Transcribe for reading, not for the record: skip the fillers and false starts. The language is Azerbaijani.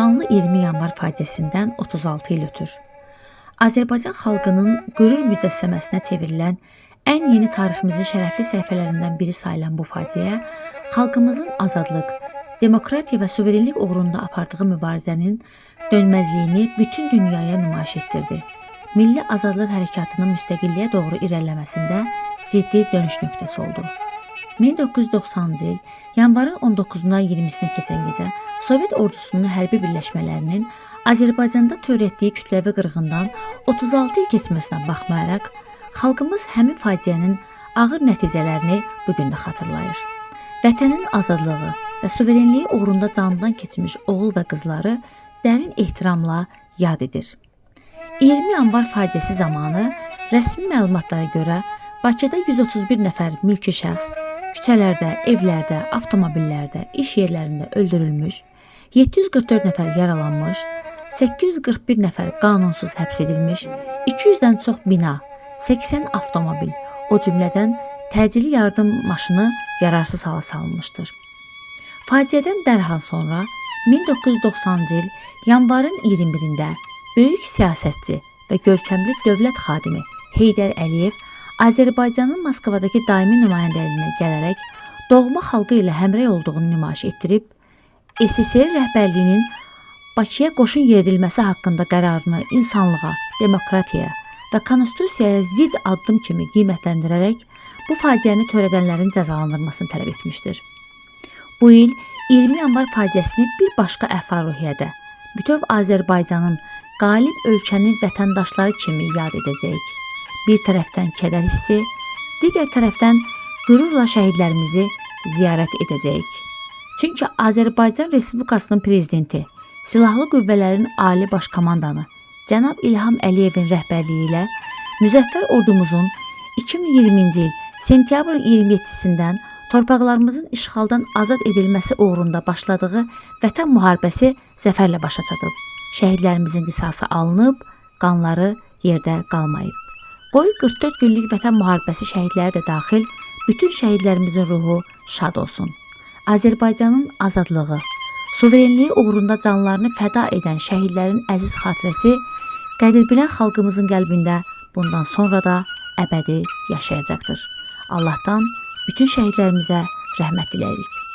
qanlı 20 yanvar faciəsindən 36 il ötür. Azərbaycan xalqının qürur mücəssəməsinə çevrilən ən yeni tariximizin şərəfli səhifələrindən biri sayılan bu faciə xalqımızın azadlıq, demokratiya və suverenlik uğrunda apardığı mübarizənin dönməzliyini bütün dünyaya nümayiş etdirdi. Milli azadlıq hərəkatının müstəqilliyə doğru irəliləməsində ciddi dönüş nöqtəsi oldu. 1990-cı il yanvarın 19-dan 20-sinə keçən gecə Sovet ordusunun hərbi birləşmələrinin Azərbaycanda törətdiyi kütləvi qırğından 36 il keçməsinə baxmayaraq, xalqımız həmin faciənin ağır nəticələrini bu gün də xatırlayır. Vətənin azadlığı və suverenliyi uğrunda canından keçmiş oğul və qızları dərin ehtiramla yad edir. 20 yanvar faciəsi zamanı rəsmi məlumatlara görə Bakıda 131 nəfər mülki şəxs küçələrdə, evlərdə, avtomobillərdə, iş yerlərində öldürülmüş, 744 nəfər yaralanmış, 841 nəfər qanunsuz həbs edilmiş, 200-dən çox bina, 80 avtomobil, o cümlədən təcili yardım maşını yararsız hala salınmışdır. Faciədən dərhal sonra 1990-cı il yanvarın 21-də böyük siyasətçi və görkəmli dövlət xadimi Heydər Əliyev Azərbaycanın Moskvadakı daimi nümayəndəliyinə gələrək doğma xalqı ilə həmrəy olduğunu nümayiş etdirib, SSR rəhbərliyinin Bakıya qoşun yeridilməsi haqqında qərarını insanlığa, demokratiyaya və konstitusiyaya zidd addım kimi qiymətləndirərək bu faciəni törədənlərin cəzalandırılmasını tələb etmişdir. Bu il 20 yanvar faciəsini bir başqa əhval-ruhiyyədə bütöv Azərbaycanın qalib ölkənin vətəndaşları kimi yad edəcəyik. Bir tərəfdən kədər hissi, digər tərəfdən qürurla şəhidlərimizi ziyarət edəcəyik. Çünki Azərbaycan Respublikasının prezidenti, Silahlı Qüvvələrin Ali Baş Komandanı cənab İlham Əliyevin rəhbərliyi ilə müzəffər ordumuzun 2020-ci il sentyabrın 27-sindən torpaqlarımızın işğaldan azad edilməsi uğrunda başladığı vətən müharibəsi zəfərlə başa çatıb. Şəhidlərimizin qisası alınıb, qanları yerdə qalmayıb. Qoy 44 günlük vətən müharibəsi şəhidləri də daxil bütün şəhidlərimizin ruhu şad olsun. Azərbaycanın azadlığı, suverenliyi uğrunda canlarını fəda edən şəhidlərin əziz xatirəsi qədir bilən xalqımızın qəlbində bundan sonra da əbədi yaşayacaqdır. Allahdan bütün şəhidlərimizə rəhmət diləyirik.